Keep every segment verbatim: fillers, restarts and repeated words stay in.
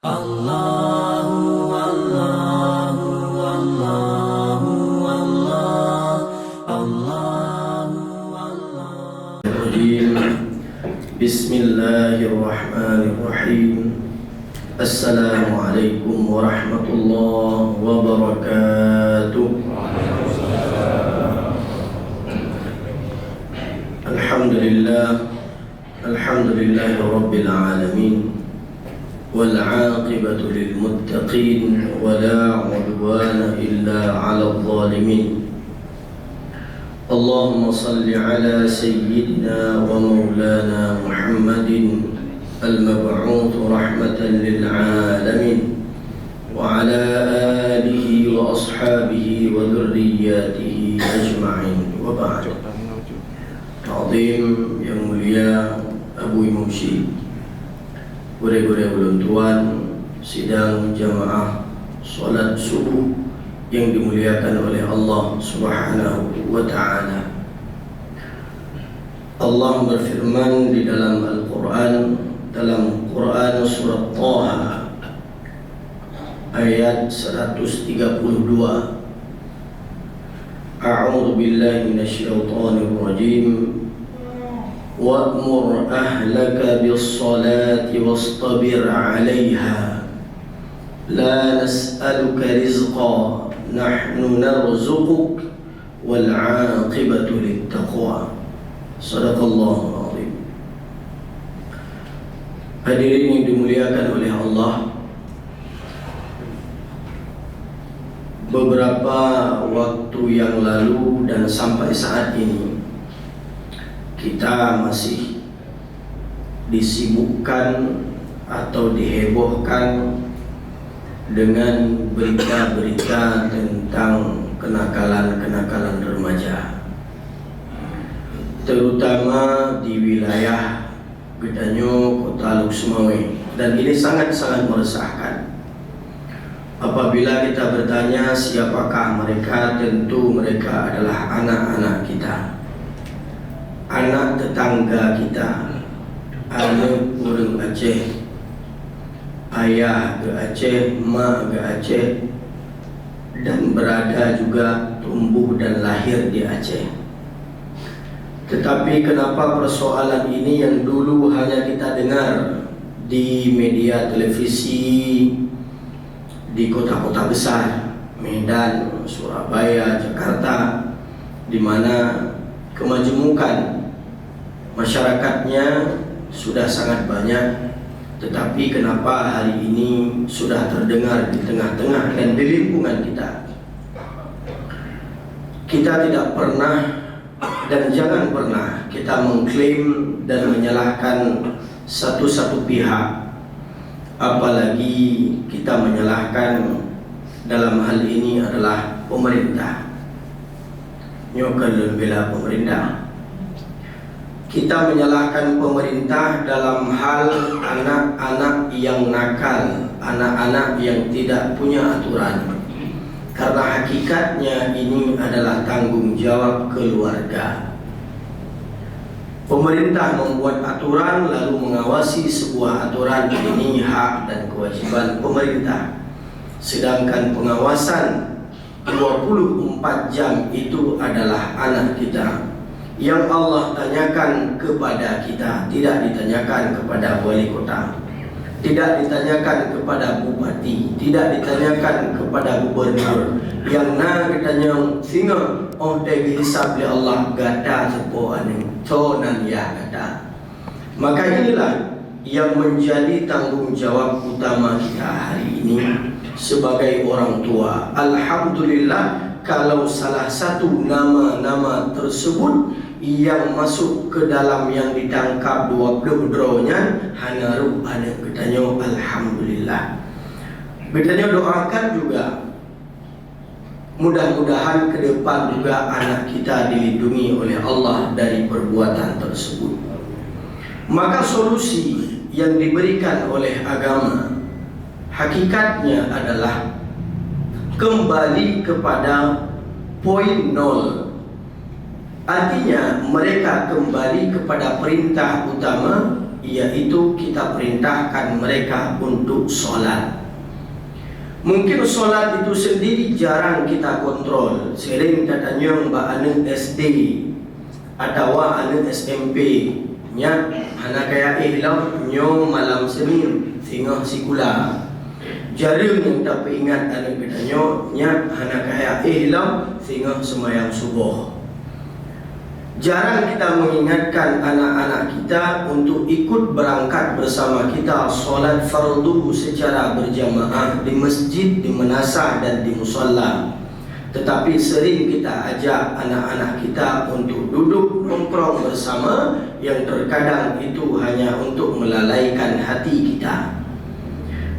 Allahu, Allahu, Allahu, Allah, Allahu, Allah. Bismillahirrahmanirrahim. Assalamualaikum warahmatullahi wabarakatuh. Alhamdulillah. Alhamdulillahirabbil alamin. Wal aqibatu lil muttaqin wa la udwana illa 'alal zalimin. Allahumma shalli 'ala sayyidina wa maulana Muhammadin al-mab'uts rahmatan lil alamin, wa 'ala alihi wa ashabihi wa dzurriyyatihi ajma'in. Wa ba'd. Ta'zim yang mulia Abu Imam Syik, gurée-gurée ulôn tuan, sidang jamaah salat subuh yang dimuliakan oleh Allah Subhanahu wa Ta'ala. Allah berfirman di dalam Al-Quran, dalam Quran surat Taha, ayat seratus tiga puluh dua, A'udzu billahi minasyaitonir rajim. Wa'mur ahlaka bis-shalati wastabir 'alaiha. La nas'aluka rizqa, nahnu narzuquk, wal 'aqibatu lit-taqwa. Shadaqallahul 'azim. Hadirin yang dimuliakan oleh Allah, beberapa waktu yang lalu dan sampai saat ini, kita masih disibukkan atau dihebohkan dengan berita-berita tentang kenakalan-kenakalan remaja, terutama di wilayah geutanyoe Kota Lhokseumawe, dan ini sangat-sangat meresahkan. Apabila kita bertanya siapakah mereka, tentu mereka adalah anak-anak kita, anak tetangga kita, aneuk ureueng Aceh, ayah geuh Aceh, ma geuh Aceh, dan berada juga tumbuh dan lahir di Aceh. Tetapi kenapa persoalan ini yang dulu hanya kita dengar di media televisi, di kota-kota besar, Medan, Surabaya, Jakarta, di mana kemajemukan masyarakatnya sudah sangat banyak, tetapi kenapa hari ini sudah terdengar di tengah-tengah dan di lingkungan kita? Kita tidak pernah dan jangan pernah kita mengklaim dan menyalahkan satu-satu pihak, apalagi kita menyalahkan dalam hal ini adalah pemerintah. Nyoe kan lôn bela pemerintah. Kita menyalahkan pemerintah dalam hal anak-anak yang nakal, anak-anak yang tidak punya aturan. Karena hakikatnya ini adalah tanggung jawab keluarga. Pemerintah membuat aturan lalu mengawasi sebuah aturan, ini hak dan kewajiban pemerintah. Sedangkan pengawasan dua puluh empat jam itu adalah anak kita yang Allah tanyakan kepada kita, tidak ditanyakan kepada wali kota, tidak ditanyakan kepada bupati, tidak ditanyakan kepada gubernur. Yang na geutanyoe singoh óh watée geuhisab lé Allah, gata teuh po aneuk, soe nan yah gata. Maka inilah yang menjadi tanggung jawab utama kita hari ini sebagai orang tua. Alhamdulillah, kalau salah satu nama-nama tersebut yang masuk ke dalam yang ditangkap dua puluh droe nyan hana rôh aneuk geutanyoe, alhamdulillah. Geutanyoe doakan juga, mudah-mudahan ke depan juga anak kita dilindungi oleh Allah dari perbuatan tersebut. Maka solusi yang diberikan oleh agama hakikatnya adalah kembali kepada poin nol. Artinya, mereka kembali kepada perintah utama, yaitu kita perintahkan mereka untuk sholat. Mungkin sholat itu sendiri jarang kita kontrol, sering tatanyong bak aneuk S D atawa aneuk S M P, nyak hana kaya éh lom nyoe malam Senin singoh sikula. Jareueng nyang tapeuingat aneuk geutanyoe nyak hana kaya éh lom singoh seumayang suboh. Jarang kita mengingatkan anak-anak kita untuk ikut berangkat bersama kita sholat fardu secara berjamaah di masjid, di menasah, dan di musalla. Tetapi sering kita ajak anak-anak kita untuk duduk nongkrong bersama, yang terkadang itu hanya untuk melalaikan hati kita.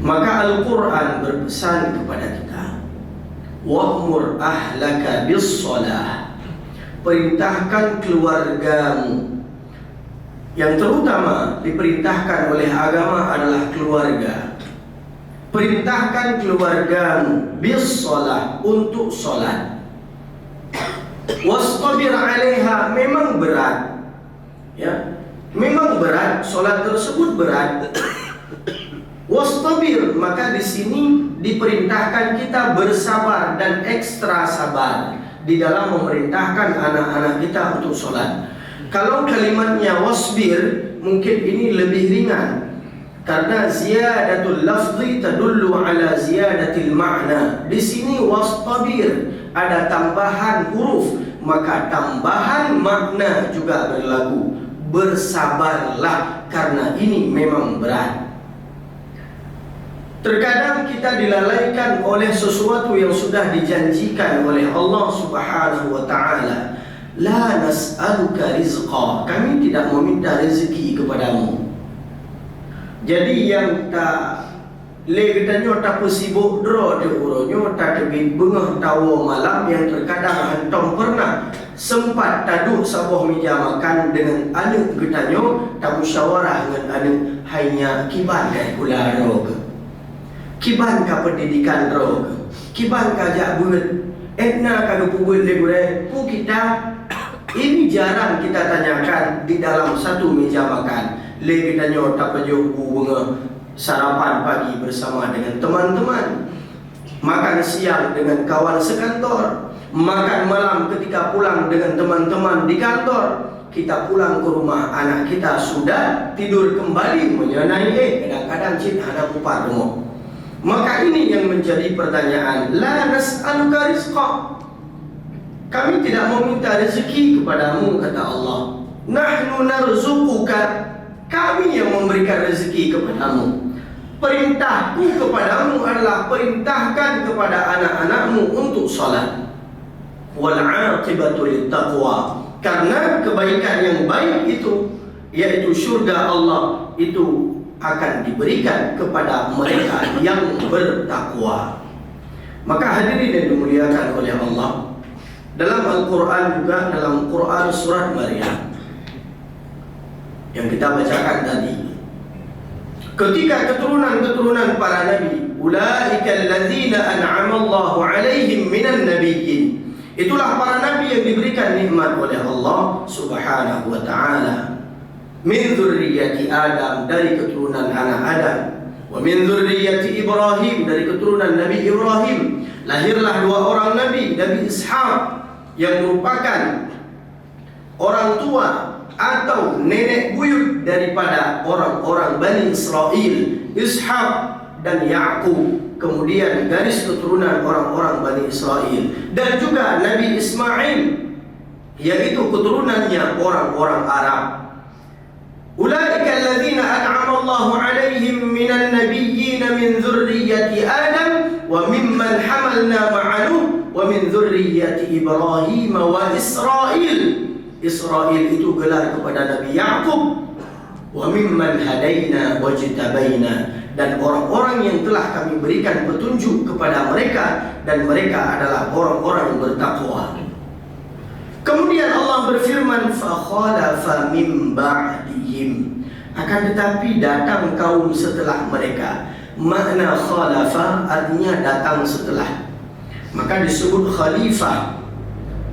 Maka Al-Quran berpesan kepada kita, "Wa'mur ahlaka bis-shalah." Perintahkan keluargamu. Yang terutama diperintahkan oleh agama adalah keluarga. Perintahkan keluargamu bis-shalah, untuk sholat. "Wastabir 'alaiha", memang berat. Ya, memang berat, sholat tersebut berat. "Wastabir", maka di sini diperintahkan kita bersabar dan ekstra sabar di dalam memerintahkan anak-anak kita untuk sholat. Kalau kalimatnya "wasbir", mungkin ini lebih ringan. Karena ziyadatul lafzi tadullu ala ziyadatil ma'na. Di sini "wastabir", ada tambahan huruf, maka tambahan makna juga berlaku. Bersabarlah, karena ini memang berat. Terkadang kita dilalaikan oleh sesuatu yang sudah dijanjikan oleh Allah Subhanahu wa Ta'ala. "La nas'aluka rizqa", kami tidak meminta rezeki kepadamu. Jadi nyang ta lé geutanyoe tapeusibok droe teuh uroe nyoe, tateubiet beungoh tawoe malam nyang terkadang hántom pernah sempat taduek saboh mija makan deungon aneuk geutanyoe, tamusyawarah ngon aneuk, "Hai nyak, kiban ka sikula droe keuh? Kiban ka pendidikan droe keuh? Kiban ka jak beuet? Étna ka geupeubuet lé gurée? Peue kita?" Ini jarang kita tanyakan di dalam satu meja makan. Lé geutanyoe tapajoh bu beungoh, sarapan pagi bersama dengan teman-teman, makan siang dengan kawan sekantor, makan malam ketika pulang dengan teman-teman di kantor. Kita pulang ke rumah, anak kita sudah tidur kembali, meunyoe na éh, kadang-kadang cit hana mupat rumoh. Maka ini yang menjadi pertanyaan, "La nas'aluka rizqa." Kami tidak meminta rezeki kepadamu, kata Allah. "Nahnu narzuquka." Kami yang memberikan rezeki kepadamu. Perintahku kepadamu adalah perintahkan kepada anak-anakmu untuk salat. "Wal aqibatu lit taqwa." Karena kebaikan yang baik itu, yaitu syurga Allah, itu akan diberikan kepada mereka yang bertakwa. Maka hadirin yang dimuliakan oleh Allah, dalam Al-Quran juga, dalam Quran surat Maryam yang kita bacakan tadi, ketika keturunan-keturunan para nabi, "Ulaikal ladzina an'amallahu 'alaihim minan nabiyyin", itulah para nabi yang diberikan nikmat oleh Allah Subhanahu wa Ta'ala. "Min dzurriyyati Adam", dari keturunan anak Adam. "Wa min dzurriyyati Ibrahim", dari keturunan Nabi Ibrahim. Lahirlah dua orang nabi, Nabi Ishak yang merupakan orang tua atau nenek buyut daripada orang-orang Bani Israel, Ishak dan Yakub. Kemudian garis keturunan orang-orang Bani Israel. Dan juga Nabi Ismail, yaitu keturunannya orang-orang Arab. "Ulaikal ladzina an'amallahu 'alaihim minan nabiyyina min dzurriyyati Adam wa mimman hamalna ma'a Nuh wa min dzurriyyati Ibrahim wa Israil." Israil itu gelar kepada Nabi Yakub. "Wa mimman hadaina wajtabaina," dan orang-orang yang telah Kami berikan petunjuk kepada mereka, dan mereka adalah orang-orang yang bertakwa. Kemudian Allah berfirman, "Fa khalafa min ba'dihim." Akan tetapi datang kaum setelah mereka. Makna khalafa artinya datang setelah. Maka disebut khalifah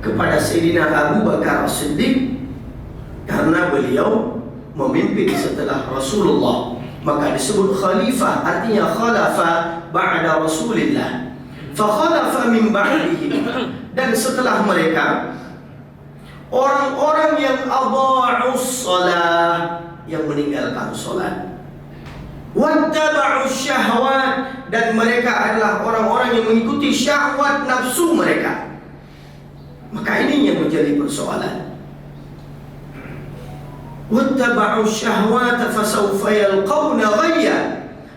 kepada Sayyidina Abu Bakar As-Siddiq karena beliau memimpin setelah Rasulullah. Maka disebut khalifah, artinya khalafa ba'da Rasulillah. Fa khalafa min ba'dihim. Dan setelah mereka, orang-orang yang adha'us shalah, yang meninggalkan salat. Wattaba'us syahwat, dan mereka adalah orang-orang yang mengikuti syahwat nafsu mereka. Maka ini yang menjadi persoalan. Wattaba'us syahwata fasawfa yalqauna ghayya.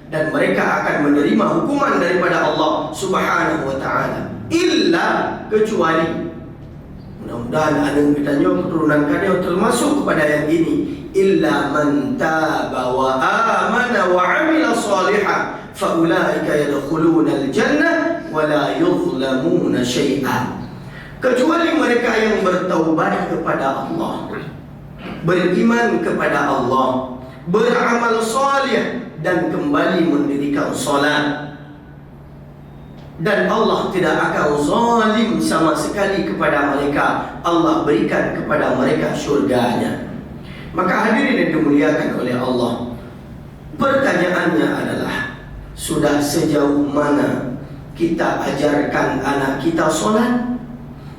Dan mereka akan menerima hukuman daripada Allah Subhanahu wa taala. Illa, kecuali, mudah-mudahan aneuk geutanyoe, keturunan geutanyoe termasuk kepada yang ini. Illa man taba wa amana wa amila shalihan, fa ulaika yadkhulunal jannah wa la yuzlamuna syai'a. Kecuali mereka yang bertaubat kepada Allah, beriman kepada Allah, beramal saleh, dan kembali mendirikan salat. Dan Allah tidak akan zalim sama sekali kepada mereka. Allah berikan kepada mereka syurga-Nya. Maka hadirin yang dimuliakan oleh Allah, pertanyaannya adalah, sudah sejauh mana kita ajarkan anak kita salat?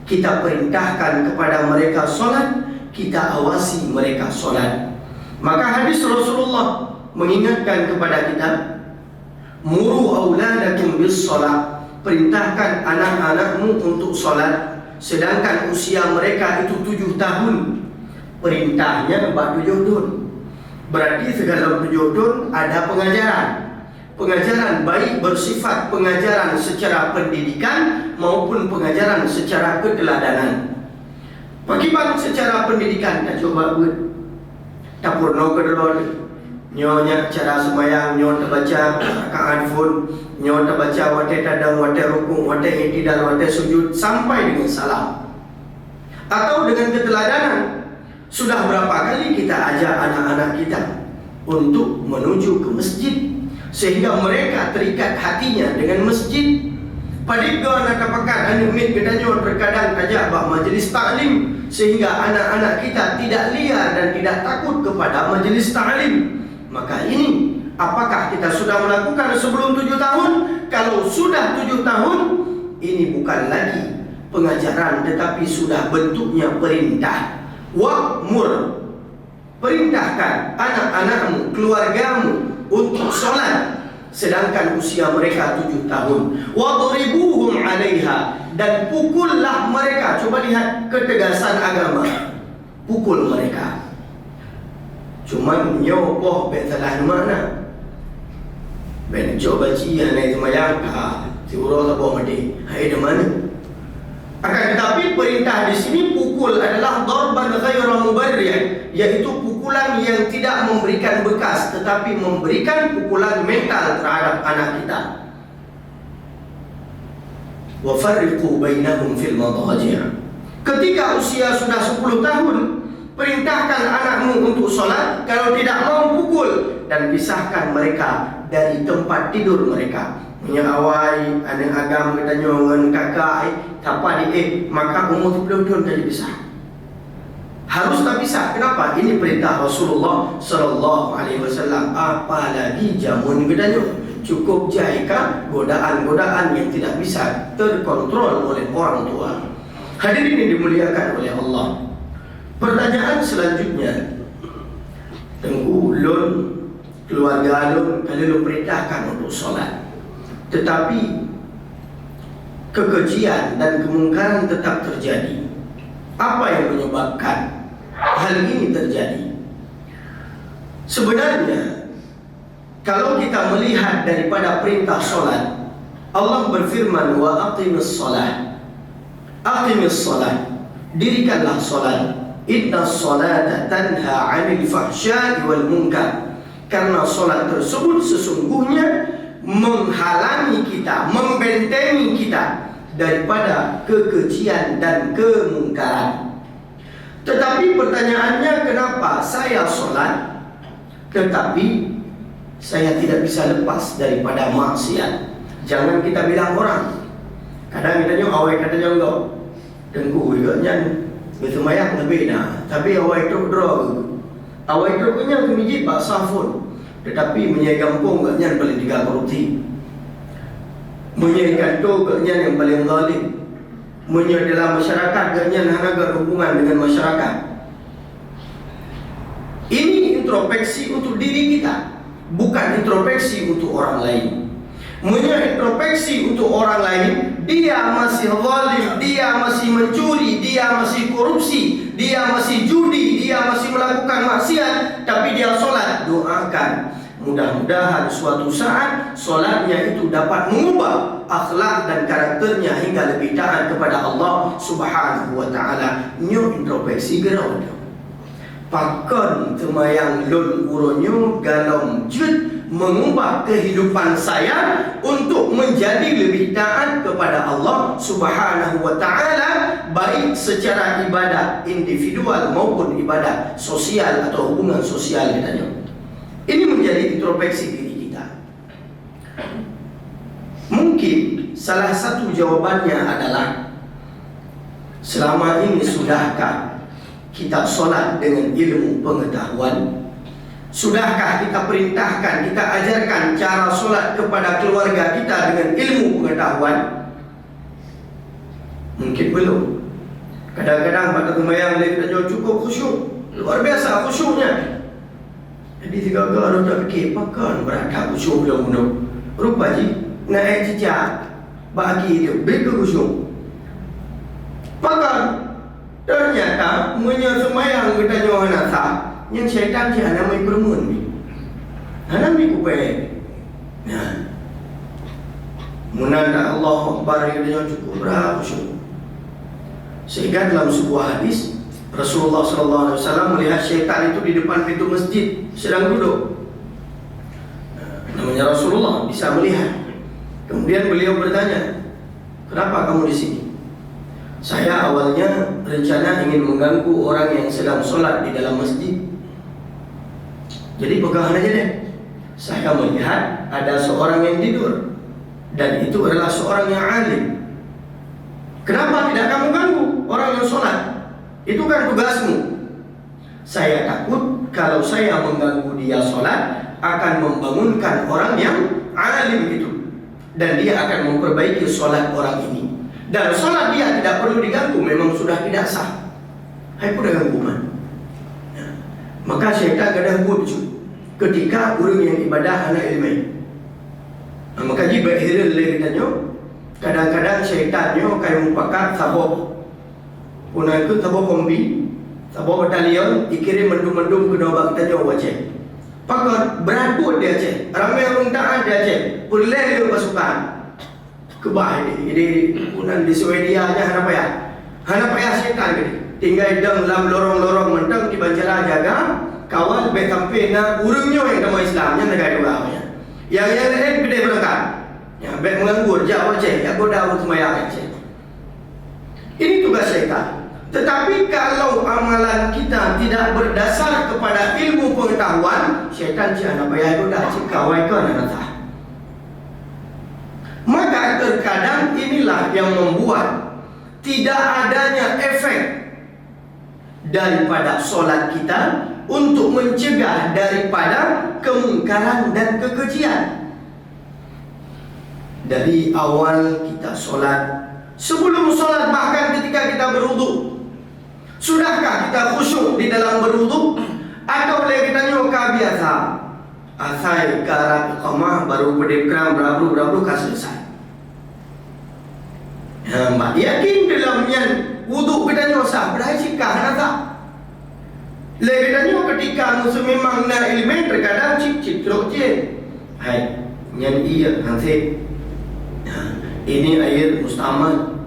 Kita perintahkan kepada mereka salat, kita awasi mereka salat. Maka hadis Rasulullah mengingatkan kepada kita, "Muru auladakum bis shalah." Perintahkan anak-anakmu untuk salat, sedangkan usia mereka itu tujuh tahun. Perintahnya bak tujuh tahun. Berarti sigohlom tujuh tahun ada pengajaran. Pengajaran baik bersifat pengajaran secara pendidikan maupun pengajaran secara keteladanan. Pakriban secara pendidikan, tacoba buet. Tapeurunoe keudroe. Nyoe nyak cara seumayang, nyoe tabaca rakaat phon, nyoe tabaca watée tadong, watée rukuk, watée i'tidal, watée sujud, sampai deungon salam. Atau dengan keteladanan, sudah berapa kali kita ajak anak-anak kita untuk menuju ke masjid, sehingga mereka terikat hatinya dengan masjid. Padahai na tapakat aneuk miet geutanyoe terkadang tajak bak majlis taklim, sehingga anak-anak kita tidak liar dan tidak takut kepada majlis taklim. Maka ini, apakah kita sudah melakukan sebelum tujuh tahun? Kalau sudah tujuh tahun, ini bukan lagi pengajaran, tetapi sudah bentuknya perintah. Wa'mur, perintahkan anak-anakmu, keluargamu untuk salat, sedangkan usia mereka tujuh tahun. Wadribuhum 'alaiha, dan pukullah mereka. Coba lihat ketegasan agama. Pukul mereka. Cuma nyoe poh bék salah makna. Bék neucok baci hana seumayang, ha, siuroe saboh maté. Hai di mana? Akan tetapi, perintah di sini pukul adalah darban ghaira mubarrih, yaitu pukulan yang tidak memberikan bekas, tetapi memberikan pukulan mental terhadap anak kita. Wa farriqu bainahum fil madaji'. Ketika usia sudah sepuluh tahun, perintahkan anakmu untuk salat, kalau tidak mau, pukul dan pisahkan mereka dari tempat tidur mereka. Meunyoe awai, aneuk agam geutanyoe ngon kakak, eh, sapa di eh, maka umur sepuluh tahun ka jipisah. Harus tapisah. Kenapa? Ini perintah Rasulullah sallallahu alaihi wasallam. Apalagi jameun geutanyoe, cukup jai ka godaan-godaan yang tidak bisa terkontrol oleh orang tua. Hadirin yang dimuliakan oleh Allah, pertanyaan selanjutnya, Teungku, lôn, keluarga lôn ka lheueh lôn perintahkan untuk salat. Tetapi, kekejian dan kemungkaran tetap terjadi. Apa yang menyebabkan hal ini terjadi? Sebenarnya, kalau kita melihat daripada perintah salat, Allah berfirman, "Wa aqimis shalah." Aqimis shalah. Dirikanlah salat. Innas salata tanha 'anil fahsya'i wal munkar. Karena salat tersebut sesungguhnya menghalangi kita, membentengi kita daripada kekejian dan kemungkaran. Tetapi pertanyaannya, kenapa saya salat, tetapi saya tidak bisa lepas daripada maksiat? Jangan kita bilang orang. Kadang geutanyoe awai ka tanyong gob, "Teungku, ikot nyan beuseumayang leubeh na, tapi awai trok droe." Awai trok geuh nyan keu mijit bak sah phon, teutapi meunyoe gampông geuh nyan paléng teuga korupsi. Meunyoe kantô geuh nyan nyang paléng zalim. Meunyoe dalam masyarakat geuh nyan hana geuhubungan deungon masyarakat. Ini introspeksi untuk diri kita, bukan introspeksi untuk orang lain. Meunyoe introspeksi untuk orang lain, dia masih zalim, dia masih mencuri, dia masih korupsi, dia masih judi, dia masih melakukan maksiat, tapi dia sholat, doakan. Mudah-mudahan suatu saat sholatnya itu dapat mengubah akhlak dan karakternya hingga lebih taat kepada Allah Subhanahu wa Ta'ala. Nyoe introspeksi geura. Pakon seumayang lôn uroe nyoe golom jeuet mengubah kehidupan saya untuk menjadi lebih taat kepada Allah Subhanahu wa Ta'ala, baik secara ibadah individual maupun ibadah sosial atau hubungan sosial kita nyoe. Ini menjadi introspeksi diri kita. Mungkin salah satu jawabannya adalah, selama ini sudahkah kita sholat dengan ilmu pengetahuan? Sudahkah kita perintahkan, kita ajarkan cara sholat kepada keluarga kita dengan ilmu pengetahuan? Mungkin belum. Kadang-kadang bak teuseumayang lé geutanyoe cukup khusyuk, luar biasa khusyuknya. Jadi sigoe-goe lôn tapike, pakon brat that khusyuk lom bunoe. Rupa jih na ék cicak bak aki teuh, bit keu khusyuk. Pakon? Teunyata meunyoe seumayang geutanyoe hana sah, nyan syaitan cit hana meupeureumeun. Hana meukupe. Nah, meunan dak Allahu Akbar, geutanyoe cukup brat khusyuk. Sehingga dalam sebuah hadis, Rasulullah sallallahu alaihi wasallam melihat syaitan itu di depan pintu masjid sedang duduk. Namanya Rasulullah bisa melihat. Kemudian beliau bertanya, "Kenapa kamu di sini?" "Saya awalnya rencana ingin mengganggu orang yang sedang sholat di dalam masjid." Jadi peugah aja deh. "Saya melihat ada seorang yang tidur, dan itu adalah seorang yang alim. Kenapa tidak kamu ganggu orang yang sholat? Itu kan tugasmu." "Saya takut kalau saya mengganggu dia sholat, akan membangunkan orang yang alim itu. Dan dia akan memperbaiki sholat orang ini. Dan sholat dia tidak perlu diganggu, memang sudah tidak sah." Hai pun dah ganggu man. Ya. Maka syaitan kadang buet jih ketika ureuëng yang ibadah hana ilmu. Nah, maka jih baik hireuen lé geutanyoe, kadang-kadang syaitan nyoe ka mupakat saboh Puna keuh saboh kompi, saboh batalion, ikirém mandum-mandum keunoe bak geutanyoe u Aceh. Pakon, brat buet di Aceh, ramé ureuëng taát di Aceh, peureulée lé pasukan. Keubah idéh, idéh puna di Swedia nyan hana payah. Hana payah syaitan keudéh. Tinggai dong lam lorong-lorong mantong kiban cara jaga, kawal bék sampai na ureuëng nyoe nyang tamong Islam, nyan sagai dua nyan. Nyang, nyang laén keudéh beurangkat. Nyan, bék meunganggur, jak u Aceh, jak goda ureuëng seumayang Aceh. Ini tugas syaitan. Tetapi kalau amalan kita tidak berdasar kepada ilmu pengetahuan, syaitan cit hana payah goda, cit kawai kon hana sah. Maka terkadang inilah yang membuat tidak adanya efek daripada solat kita untuk mencegah daripada kemungkaran dan kekejian. Dari awal kita solat, sebelum solat, bahkan ketika kita berwudu, sudahkah kita khusyuk di dalam berwudu? Atau lé geutanyoe ka biasa, asai ka rab iqamah baru peudeb kram, berabru-berabru ka selesai. Ha, mak yakin dalam nyan wudu geutanyoe sah, padahai cit ka hana sah. Lé geutanyoe ketika musoh memang na ileumèe, terkadang cit-cit trok cit. Hai, nyan iya hansét. Ha, ini air mustamal.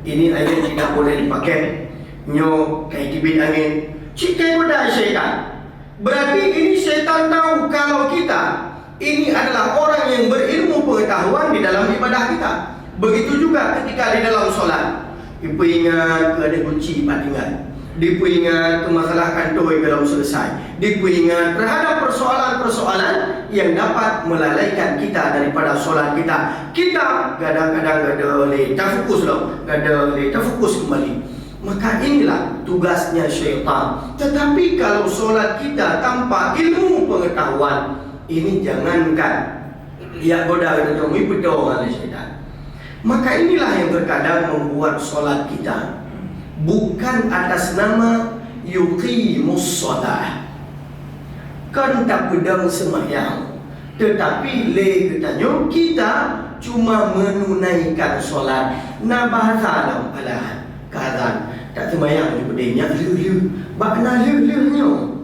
Ini air tidak boleh dipakai. Nyoe kai teubiet angén. Cit kai goda syaitan. Berarti ini syaitan tahu kalau kita ini adalah orang yang berilmu pengetahuan di dalam ibadah kita. Begitu juga ketika di dalam solat. Dipeuingat keu ada kunci pat tinggai. Dipeuingat keu masalah kantoi belum selesai. Dipeuingat terhadap persoalan-persoalan yang dapat melalaikan kita daripada solat kita. Kita kadang-kadang gada lé tafokus lom, gada lé tafokus kembali. Maka inilah tugasnya syaitan. Tetapi kalau solat kita tanpa ilmu pengetahuan, ini jangankan ya goda geutanyoe, meubeudôh oleh syaitan. Maka inilah yang terkadang membuat solat kita bukan atas nama yuqimus shalah. Kan tapeudong seumayang, tetapi lé geutanyoe kita cuma menunaikan solat. Na bahasa lam alahan kazan, tak seumayang di pedenya lheuh-lheuh. Bak na lheuh-lheuh nyoe.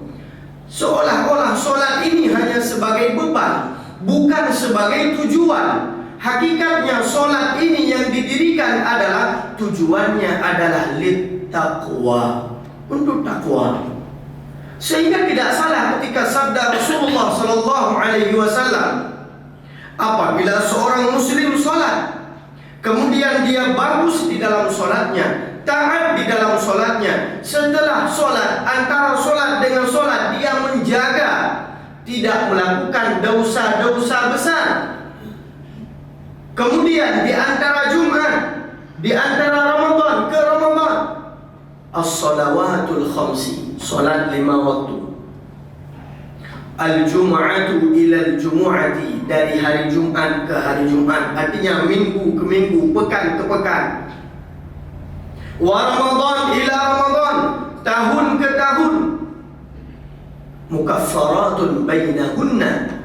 Seolah-olah solat ini hanya sebagai beban, bukan sebagai tujuan. Hakikatnya solat ini yang didirikan adalah tujuannya adalah lit taqwa, untuk takwa. Sehingga tidak salah ketika sabda Rasulullah sallallahu alaihi wasallam, apabila seorang muslim salat, kemudian dia bagus di dalam salatnya, taat di dalam salatnya, setelah salat, antara salat dengan salat dia menjaga tidak melakukan dosa-dosa besar. Kemudian di antara Jumat, di antara Ramadan ke Ramadan, as-salawatul khamsi, salat lima waktu. Al-jum'atu ilal jumu'ati, dari hari Jumat ke hari Jumat, artinya minggu ke minggu, pekan ke pekan. Wa Ramadan ila Ramadan, tahun ke tahun. Mukaffaratun bainahunna.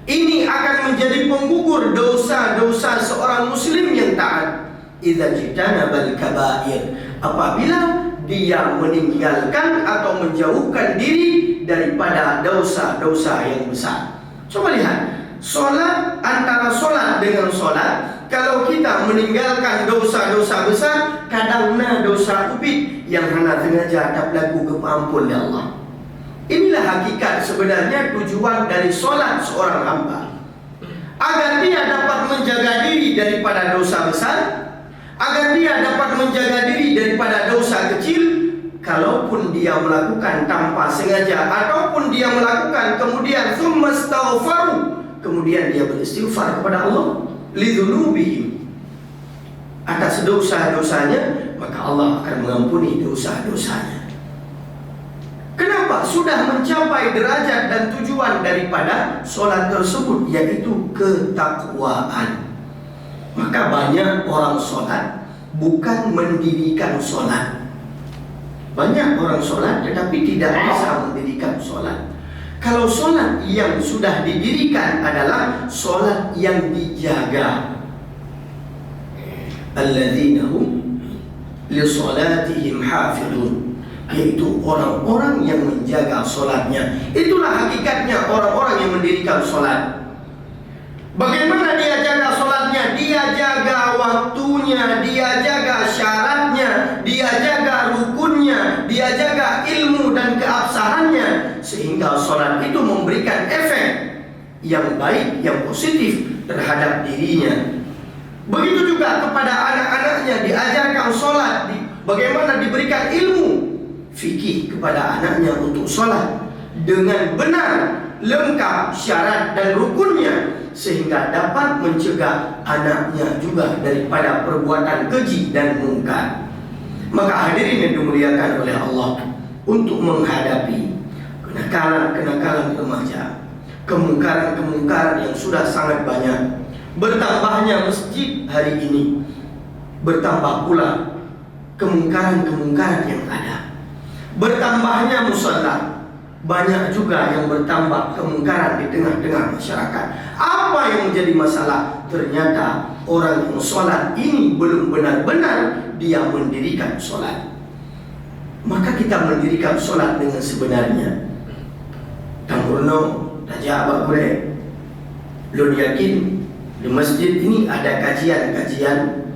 Ini akan menjadi penggugur dosa-dosa seorang muslim yang taat. Idza jitanabal kabair, apabila dia meninggalkan atau menjauhkan diri daripada dosa-dosa yang besar. Coba lihat, solat, antara solat dengan solat, kalau kita meninggalkan dosa-dosa besar, kadang na dosa ubit yang hana sengaja tapeulaku geupeuampon lé Allah. Inilah hakikat sebenarnya tujuan dari solat seorang hamba. Agar dia dapat menjaga diri daripada dosa besar, agar dia dapat menjaga diri daripada dosa kecil, kalaupun dia melakukan tanpa sengaja ataupun dia melakukan kemudian tsumma istaghfaru, kemudian dia beristighfar kepada Allah, lidzunubihim, atas dosa-dosanya, maka Allah akan mengampuni dosa-dosanya. Kenapa? Sudah mencapai derajat dan tujuan daripada solat tersebut, yaitu ketakwaan. Maka banyak orang solat bukan mendirikan solat. Banyak orang solat tetapi tidak bisa mendirikan solat. Kalau solat yang sudah didirikan adalah solat yang dijaga. Alladzina hum li salatihim hafizun, yaitu orang-orang yang menjaga solatnya. Itulah hakikatnya orang-orang yang mendirikan solat. Bagaimana dia jaga solatnya? Dia jaga waktunya, dia jaga syaratnya, dia jaga rukunnya, dia jaga ilmu dan keabsahannya, sehingga solat itu memberikan efek yang baik, yang positif terhadap dirinya. Begitu juga kepada anak-anaknya diajarkan solat, di, bagaimana diberikan ilmu fikih kepada anaknya untuk solat dengan benar, lengkap syarat dan rukunnya, sehingga dapat mencegah anaknya juga daripada perbuatan keji dan mungkar. Maka hadirin yang dimuliakan oleh Allah, untuk menghadapi kenakalan-kenakalan remaja, kemungkaran-kemungkaran yang sudah sangat banyak, bertambahnya masjid hari ini, bertambah pula kemungkaran-kemungkaran yang ada. Bertambahnya musala, banyak juga yang bertambah kemungkaran di tengah-tengah masyarakat. Apa yang menjadi masalah? Ternyata orang yang solat ini belum benar-benar dia mendirikan solat. Maka kita mendirikan solat dengan sebenarnya. Tamurno, tajak bak gurée. Lôn yakin di masjid ini ada kajian-kajian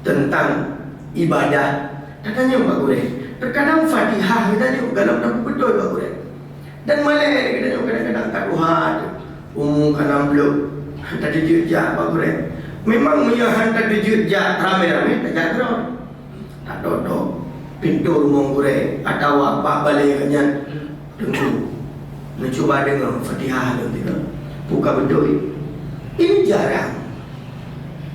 tentang ibadah. Tatanyong bak gurée. Terkadang Fatihah geutanyoe galak tapeubeutôi bak gurée. Dan malée geutanyoe kadang-kadang ka tuha, umu ka nam ploh, han tateujeuet jak bak gurée. Memang meunyoe han tateujeuet jak ramé-ramé, tajak keudroe. Tatok-tok pintoe rumoh gurée atawa bak balée geuh nyan, teungku, meucuba deungoe Fatihah lom tiga. Buka beutôi. Ini jarang.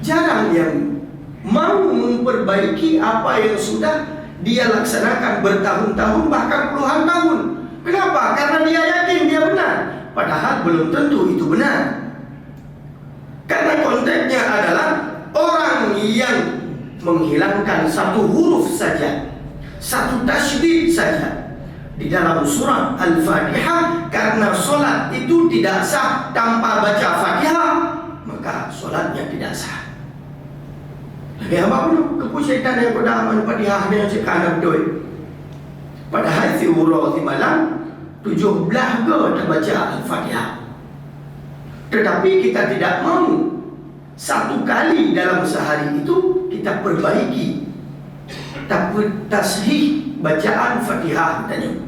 Jarang yang mau memperbaiki apa yang sudah Dia laksanakan bertahun-tahun, bahkan puluhan tahun. Kenapa? Karena dia yakin dia benar, padahal belum tentu itu benar. Karena konteksnya adalah orang yang menghilangkan satu huruf saja, satu tasydid saja di dalam surah Al-Fatihah, karena solat itu tidak sah tanpa baca Fatihah, maka solatnya tidak sah. Lagèe haba bunoe, keupeue syaitan nyang goda man Fatihah nyan cit ka hana beutôi. Padahai siuroe simalam tujoh blah go tabaca Al-Fatihah. Tetapi kita tidak mau satu kali dalam sehari itu kita perbaiki, tapi tashih bacaan Fatihah kita nyoe.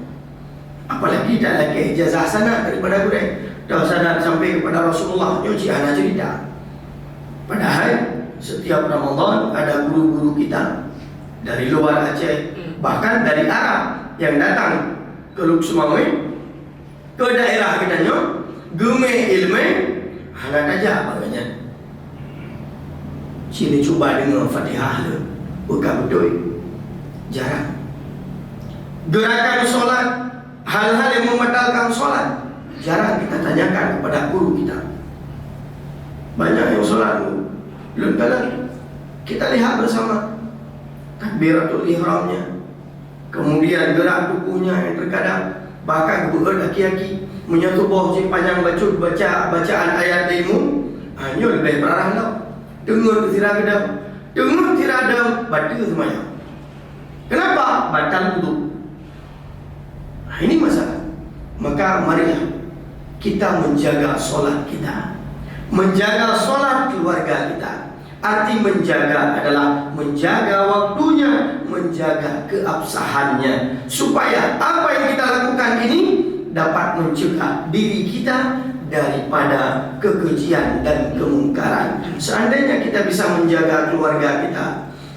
Apalagi tak lakèe ijazah sanad daripada gurèe, dan sanad sampai kepada Rasulullah, nyoe cit hana cerita. Padahai setiap Ramadan ada guru-guru kita dari luar Aceh, bahkan dari Arab yang datang ke Lhokseumawe, ke daerah kita nyoe, geumè ileumèe, hana tajak bak gobnyan. Sini cuba deungoe Fatihah le, bukan beutôi. Jarang. Gerakan solat, hal-hal yang membatalkan solat, jarang kita tanyakan kepada guru kita. Banyak yang solat tu, lôn kalon, kita lihat bersama. Takbiratul ihramnya, kemudian gerak tubuhnya yang terkadang bahkan geubeuet aki-aki. Meunyoe tuboh jih panyang bacut baca bacaan ayat ilmu, ha, nyoe leubeh peurarah lom. Teungeut sira geudong, teungeut sira dong, bateue seumayang. Kenapa? Batal wudu. Nah, ini masalah. Maka marilah kita menjaga solat kita, menjaga solat keluarga kita. Arti menjaga adalah menjaga waktunya, menjaga keabsahannya, supaya apa yang kita lakukan ini dapat mencegah diri kita daripada kekejian dan kemungkaran. Seandainya kita bisa menjaga keluarga kita,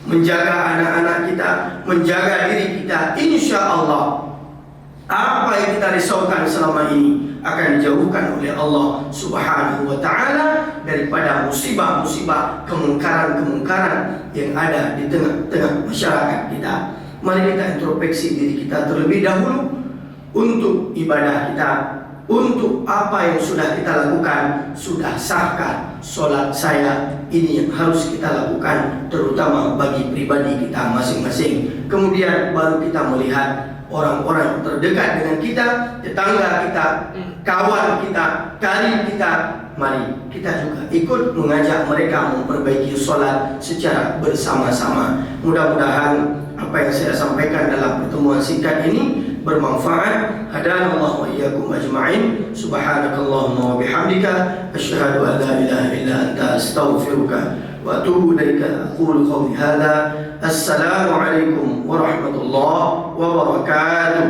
menjaga anak-anak kita, menjaga diri kita, insya Allah, apa yang kita risaukan selama ini akan dijauhkan oleh Allah Subhanahu wa Ta'ala daripada musibah-musibah, kemungkaran-kemungkaran yang ada di tengah-tengah masyarakat kita. Mari kita introspeksi diri kita terlebih dahulu untuk ibadah kita, untuk apa yang sudah kita lakukan, sudah sahkah solat saya? Ini yang harus kita lakukan, terutama bagi pribadi kita masing-masing. Kemudian baru kita melihat orang-orang terdekat dengan kita, tetangga kita, kawan kita, karib kita. Mari kita juga ikut mengajak mereka memperbaiki solat secara bersama-sama. Mudah-mudahan apa yang saya sampaikan dalam pertemuan singkat ini bermanfaat. Hadanallahu wa iyyakum ajma'in. Subhanakallahumma wa bihamdika, asyhadu an la ilaha illa anta, astaghfiruka wa atubu ilaika. Aqulu qawli hadza. Assalamualaikum warahmatullahi wabarakatuh.